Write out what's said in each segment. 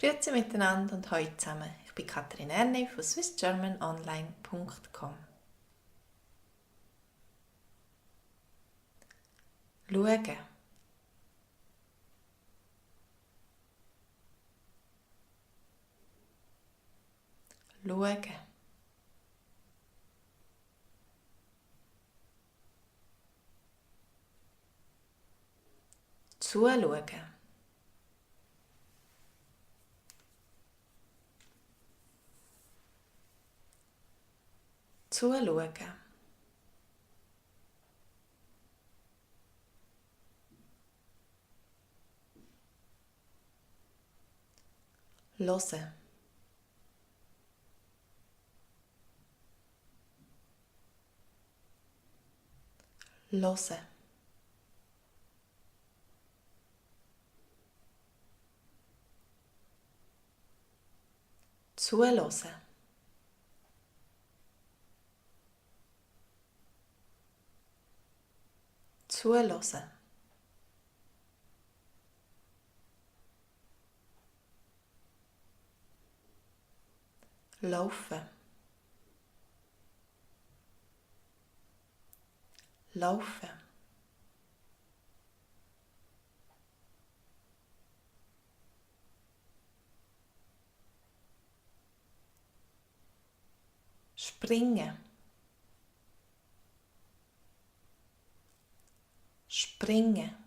Grüezi miteinander und hallo zusammen. Ich bin Katrin Erne von swissgermanonline.com. Schauen. Schauen. Zuschauen. Zuschauen. Hören. Hören. Zuhören. Zuhören. Laufen. Laufen. Springen. Springen.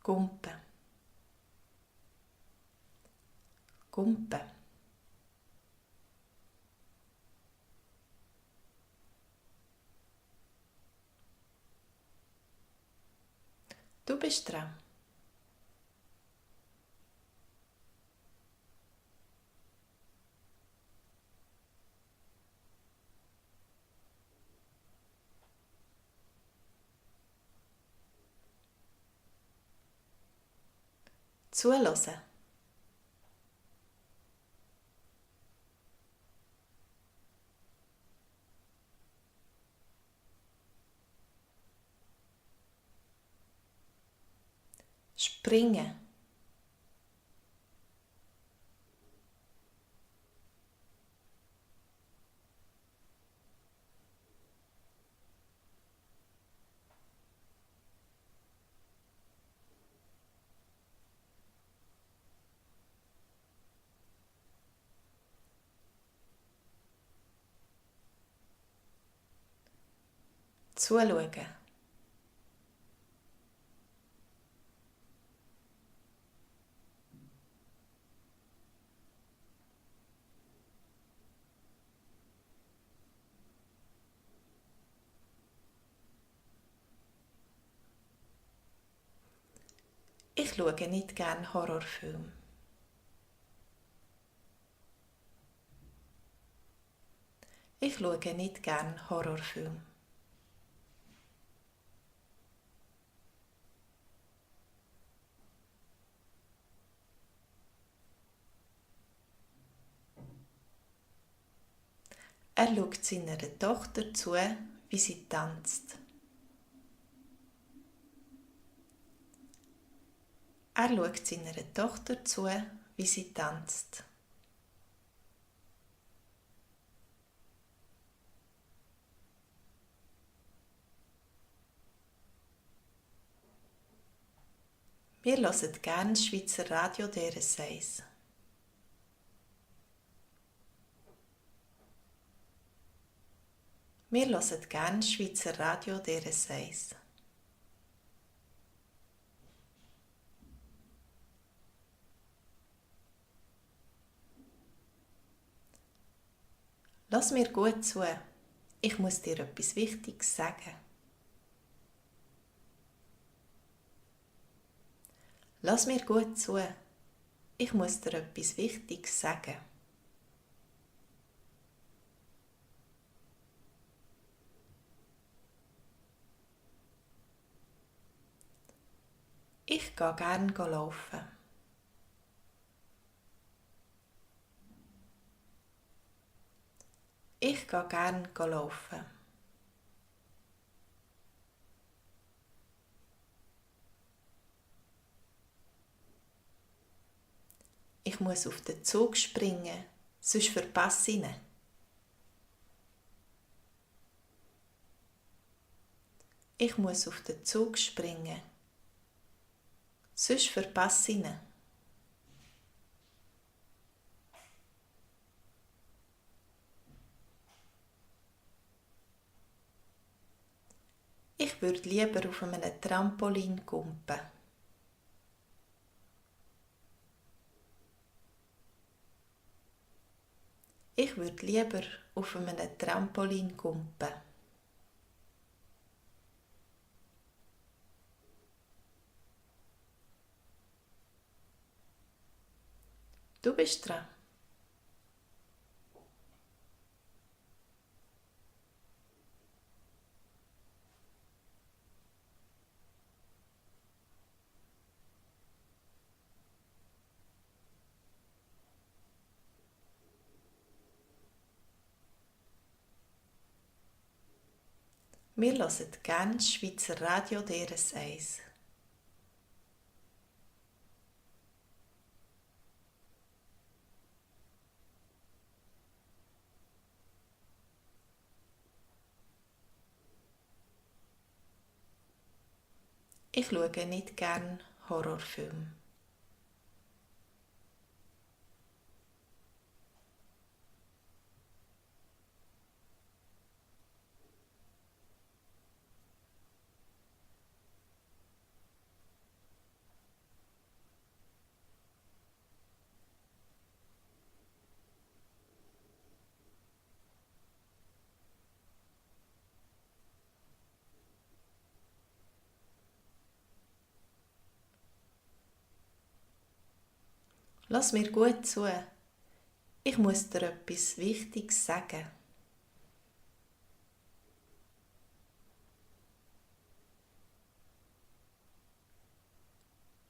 Gumpen. Gumpen. Du bist dran. Zuhören. Springen. Zuschauen. Ich schaue nicht gerne Horrorfilme. Ich schaue nicht gerne Horrorfilme. Er schaut seiner Tochter zu, wie sie tanzt. Er schaut seiner Tochter zu, wie sie tanzt. Wir hören gerne das Schweizer Radio DRS1. Wir hören gerne das Schweizer Radio DRS1. Lass mir gut zu, ich muss dir etwas Wichtiges sagen. Lass mir gut zu, ich muss dir etwas Wichtiges sagen. Ich gehe gerne laufen. Ich gehe gerne laufen. Ich muss auf den Zug springen, sonst verpasse ich ihn. Ich muss auf den Zug springen, sonst verpasse ich ihn. Ich würde lieber auf einem Trampolin kumpen. Ich würde lieber auf einem Trampolin kumpen. Du bist dran. Wir hören gerne das Schweizer Radio DRS1. Ich schaue nicht gerne Horrorfilme. Lass mir gut zu. Ich muss dir etwas Wichtiges sagen.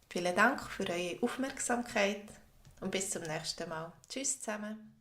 Vielen Dank für eure Aufmerksamkeit und bis zum nächsten Mal. Tschüss zusammen.